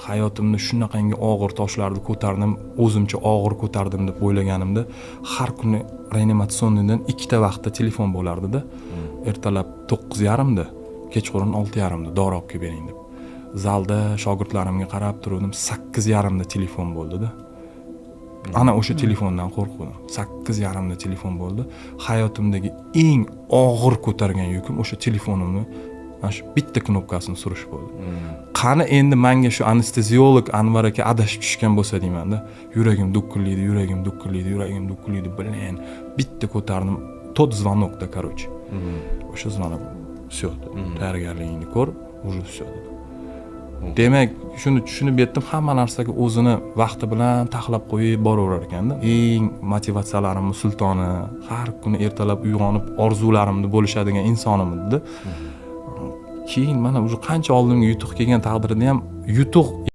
Hayotimda shunaqangi og'ir toshlarni ko'tardim, o'zimcha og'ir ko'tardim deb o'ylaganimda, har kuni реанимационный dan ikkita vaqtda telefon bo'lardida: ertalab 9:30da, kechqurun 6:30da dori olib kelib bering deb. Zalda shogirdlarimga qarab turgandim, 8:30da telefon bo'ldida. Ana o'sha telefondan qo'rquvdim. 8:30da telefon bo'ldi. Hayotimdagi eng og'ir ko'targan yukim o'sha telefonimni mana shu bitta knopkasini surish bo'ldi. Qani endi manga shu anesteziolog Anvar aka adashib tushgan bo'lsa deymanda. Yuragim dukullaydi, yuragim dukullaydi, yuragim dukullaydi. Блин, bitta ko'tardim, тот звонок да, короче, o'sha звонок. Все, tayyorgarligingni ko'r, уже все dedi. Demak, shuni tushunib yetdim, hamma narsaga o'zini vaqti bilan taxlab qo'yib boraverar ekanda. Eng motivatsiyalarimni sultoni, har kuni ertalab uyg'onib orzularimni bo'lishadigan insonim edida. Keyin mana уже qancha oldimga yutuq kelgan taqdirda ham yutuq.